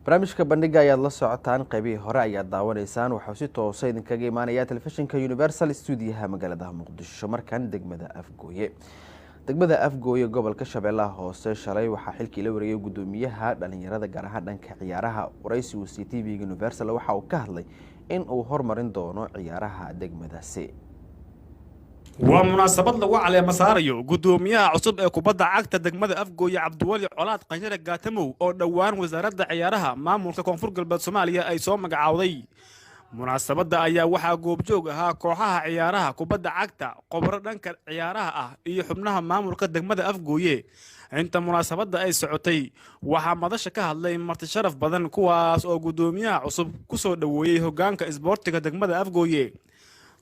Barnaamijka Bandhiga ayaad la socotaan, qaybihii hore ayaad daawanaysaan. Waxuu si toosa idinkaga imaanayaa telefishinka Universal stuudiyaha magaalada Muqdisho. Markan degmada Afgooye, degmada Afgooye, gobolka Shabeellaha Hoose, shalay waxaa xilkii la wareegay guddoomiyaha dhalinyarada, gaar ahaan dhanka ciyaaraha. Waraysigu c t v Universal waxa uu ka hadlay in uu hormarin doono ciyaaraha degmadaasi. Waa munaasabad lagu caleemo saarayo guddoomiyaha cusub ee kubadda cagta degmada Afgooye, Cabdiweli Colaad Qanyare Gaatamow, oo dhowaan Wasaaradda Ciyaaraha maamulka Koonfur Galbeed Soomaaliya ay soo magacaawday. Munaasabadda ayaa waxaa goobjoog ahaa kooxaha ciyaaraha kubadda cagta, khubro dhanka ciyaaraha ah iyo xubnaha maamulka degmada Afgooye. Inta munaasabadda ay socotay waxaa madasha ka hadlay marti sharaf badan, kuwaas oo guddoomiyaha cusub ku soo dhoweeyey hoggaanka isboortiga degmada Afgooye.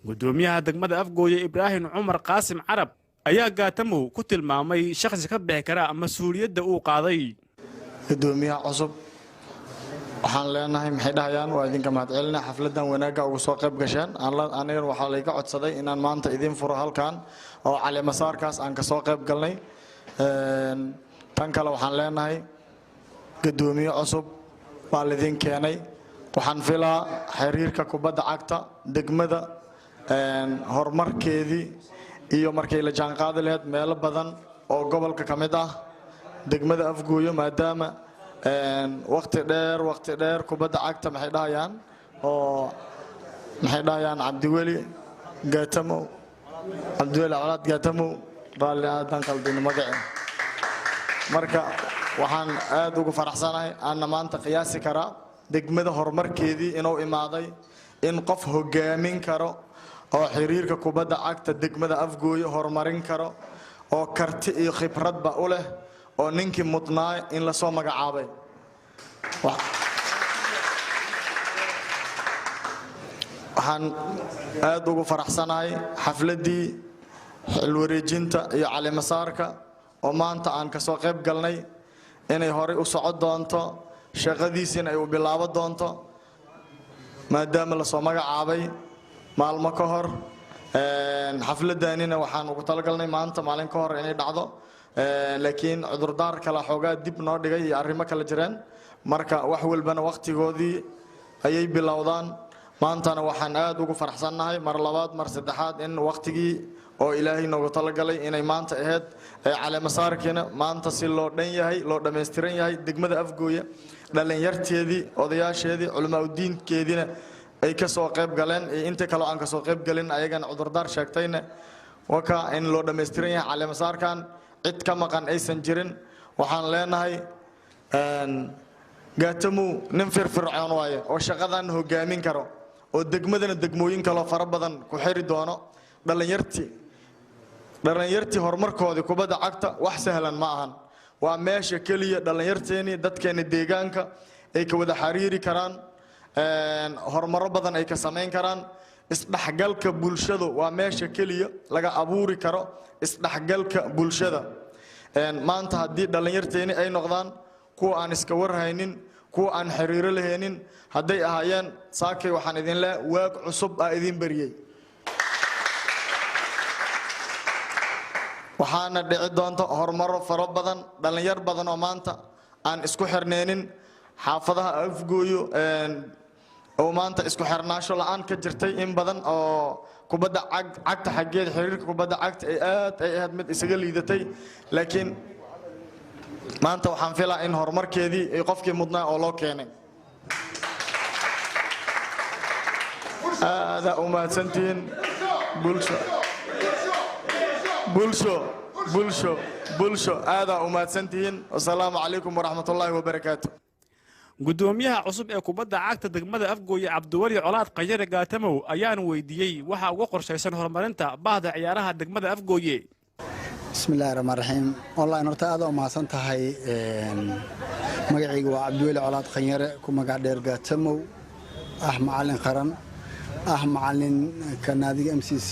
Guddoomiyaha degmada Afgooye, Ibraahim Cumar Qaasim Carab, ayaa Gaatamow ku tilmaamay shakhsi ka bixi kara mas-uuliyadda uu qaaday. Guddoomiyaha cusub waxaan leenahay, maxay dhahayaan, waa idinka mahadcelina xafladan wanaagga uga soo qayb gasheen. Anigana waxaa layga codsaday inaan maanta idiin furo halkan oo caleemasaarkaas aan kasoo qayb galnay. Tan kale waxaan leenahay, guddoomiye cusub baa laydin keenay. Waxaan filaa xiriirka kubadda cagta degmada horumarkeedii iyo markay la jaanqaadi lahayd meelo badan oo gobolka ka mid ah degmada Afgooyo, maadaama waqti dheer, waqti dheer kubadda cagta, maxay dhahayaan, oo maxay dhahayaan, Cabdiweli Gaatamow, Cabdiweli Colaad Gaatamow, raalli aadan qaldin magaci. Marka waxaan aad ugu faraxsanahay aanna maanta qiyaasi karaa degmada horumarkeedii inuu imaaday in qof hogaamin karo oo xiriirka kubadda cagta degmada Afgooye horumarin karo oo karti iyo khibradba u leh oo ninkii mudnaa in lasoo magacaabay. Waxaan aad ugu faraxsanahay xafladdii xilwareejinta iyo caleemasaarka oo maanta aan kasoo qayb galnay inay horey u socon doonto, shaqadiisiina ay u bilaabo doonto, maadaama lasoo magacaabay maalmo ka hor. Xafladanina waxaan ugu talagalnay maanta maalin ka hor inay dhacdo, laakiin cudurdaar kale xoogaa dib noo dhigay iyo arrimo kale jireen. Marka wax walbana wakhtigoodii ayay bilowdaan. Maantana waxaan aad ugu faraxsannahay mar labaad, mar saddexaad, in wakhtigii oo Ilaahay noogu talagalay inay maanta ahayd, caleemasaarkiina maanta si loo dhan yahay, loo dhammaystiran yahay, degmada Afgooye dhallinyarteedii, odayaasheedii, culamaa udiinkeediina ay ka soo qayb galeen, iyo inta kaleo aan kasoo qayb galin ayagana cudurdaar sheegtayna, waka in loo dhammaystiran yahay caleemasaarkan, cid ka maqan aysan jirin. Waxaan leenahay, Gaatamow nin firfircoon waaye oo shaqadan hogaamin karo oo degmadana degmooyin kaloo fara badan ku xiri doono. Dhallinyartii horumarkoodii kubadda cagta wax sahlan ma ahan. Waa meesha keliya dhallinyarteennii, dadkeenni deegaanka ay ka wada xiriiri karaan, horumaro badan ay ka samayn karaan. Isdhexgalka bulshadu waa meesha keliya laga abuuri karo isdhexgalka bulshada. Maanta haddii dhallinyarteeni ay noqdaan kuwa aan iska warhaynin, kuwa aan xiriiro lahaynin hadday ahaayeen, saakay waxaan idin leh waag cusub aa idin bariyey. Waxaana dhici doonta horumaro fara badan. Dhallinyar badan oo maanta aan isku xirnaynin xaafadaha Afgooyo oo maanta isku xirnaansho la-aan ka jirtay in badan oo kubadda cagta xaggeeda, xiriirka kubadda cagta ay aad ay ahayd mid isaga liidatay, laakiin maanta waxaan filaa in horumarkeedii ay qofkii mudnaa oo loo keenay. Aadaa u mahadsantihiin. Bulsho, bulsho, bulsho, bulsho, aadaa u mahadsantihiin. Wasalaamu calaykum waraxmat ullaahi wabarakaatu. Guddoomiyaha cusub ee kubadda cagta degmada Afgooye, Cabdiweli Colaad Qanyare Gaatamow, ayaan weydiiyey waxa uga qorshaysan horumarinta bahda ciyaaraha degmada Afgooye. Bismi illahi raxmaan raxiim. Online horta aad u mahadsan tahay. Magacayga waa Cabdiweli Colaad Khanyare, ku magac dheer Gaatamow, ah macallin qaran, ah macalinka naadiga MCC,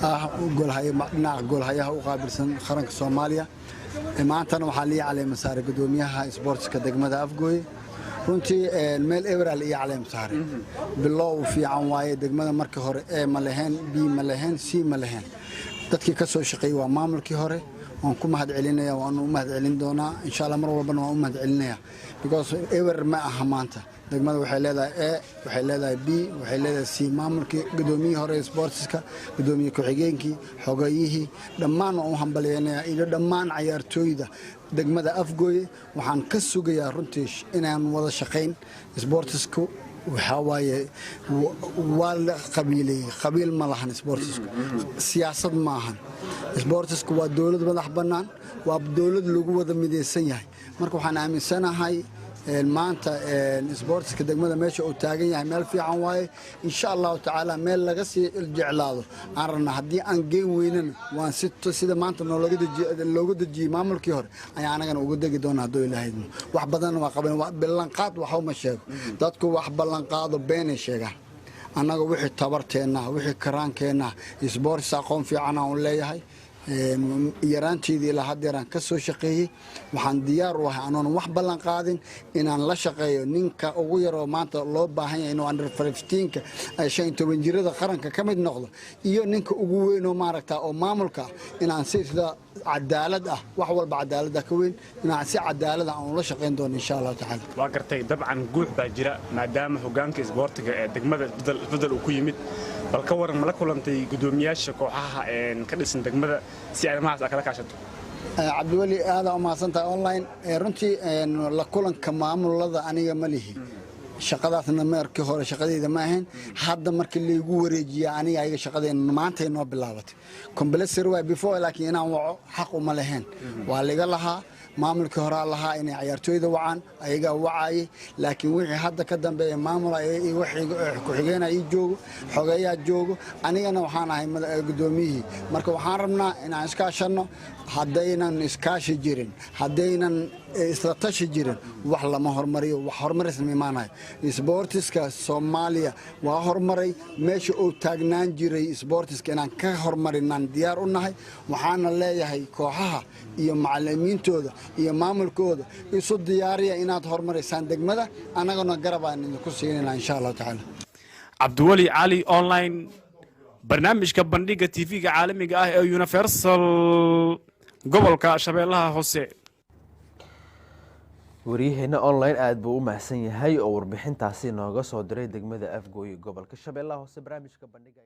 ah dhinaca goolhayaha u qaabilsan qaranka Soomaaliya. Maantana waxaa lii caleema saaray guddoomiyaha isboortiska degmada Afgooye. Runtii meel eberal iyo caleem saaray, bilow fiican waaye. Degmada markii hore E ma leheen, B ma leheen, C ma leheen. Dadkii ka soo shaqeeyey waa maamulkii hore. Waan ku mahad celinaya, waan u mahad celin doonaa insha Allah, mar walbana waan u mahad celinaya, because ewer ma aha. Maanta degmada waxay leedahay A, waxay leedahay B, waxay leedahay C. Maamulkii, gudoomiyihii hore sportska, gudoomiye ku-xigeenkii, xogayihii, dhammaan waan u hambalyeynaya, iyo dhammaan cayaartooyda degmada Afgooye. Waxaan ka sugayaa runtii inaan wada shaqayn. Sportsku waxaa waaye waa la qabiileeyey. Qabiil ma lahan sportsku, siyaasad ma ahan. Sportsku waa dowlad madax bannaan, waa dowlad lagu wada midaysan yahay. Marka waxaan aaminsanahay maanta sportska degmada meesha uu taagan yahay meel fiican waaye. Insha Allahu tacaala meel laga sii jeclaado aan rabna. Haddii aan geen weynana, waan sida maanta looga dejiyey maamulkii hore ayaa anagana uga degi doona, hadduu Ilaahay idmo. Wax badanna waa qaban. Ballanqaad waxba ma sheego. Dadku wax ballanqaado beenay sheegaan. Annaga wixii tabarteenna, wixii karaankeenna, sports aqoon fiican aan leeyahay, yaraanteydii ilaa haddeeraan ka soo shaqeeyey. Waxaan diyaar u ahay, anoon wax ballan qaadin, inaan la shaqeeyo ninka ugu yaroo maanta loo baahan yahay inuu under 15-ka, 15 jirada qaranka ka mid noqdo, iyo ninka ugu weynoo maaragta oo maamulka ah, inaan si sida cadaalad ah, wax walba cadaalada ka weyn, inaan si cadaalad ah aan ula shaqeyn doono insha Allahu tacaala. Waa gartay. Dabcan guux baa jira maadaama hogaanka isboortiga ee degmada isbedel uu ku yimid. Bal ka waran, ma la kulantay guddoomiyaasha kooxaha ka dhisan degmada si arrimahaas aad kala kaashato? Cabdiweli, aadaa u mahadsantahay. Online runtii la kulanka maamulada aniga ma lihi, shaqadaasna markii hore shaqadeyda ma ahayn. Hadda markii laygu wareejiya aniga ayaga shaqadeena maantay noo bilaabatay, compulsory waay before, laakiin inaan waco xaq uma lahayn. Waa liga lahaa, maamulkii horaa lahaa inay cayaartooyda wacaan, ayagaa wacayay. Laakiin wixii hadda ka dambeeya maamul ku-xigeenaa ii joogo, xogeeyaa joogo, anigana waxaan ahay gudoomiyihii. Marka waxaan rabnaa inaan iskaashanno. Haddaynan iskaashi jirin, haddaynan isla tashi jirin, wax lama hormariyo, wax horumarisma imaanayo. Isboortiska Soomaaliya waa horumaray. Meesha uu taagnaan jiray isboortiska inaan ka horumarinaan diyaar u nahay. Waxaana leeyahay kooxaha iyo macalimiintooda iyo maamulkooda, isu diyaariya inaad horumarisaan degmada, annaguna garab aan idinku siinayna insha Allahu tacaala. Cabdiweli Cali Online, barnaamijka bandhiga TV-ga caalamiga ah ee Universal, gobolka Shabeellaha Hoose. Waryaheena Online aada buu u mahadsan yahay oo warbixintaasi nooga soo diray degmada Afgooye, gobolka Shabeellaha Hoose. Barnaamijka bandhiga.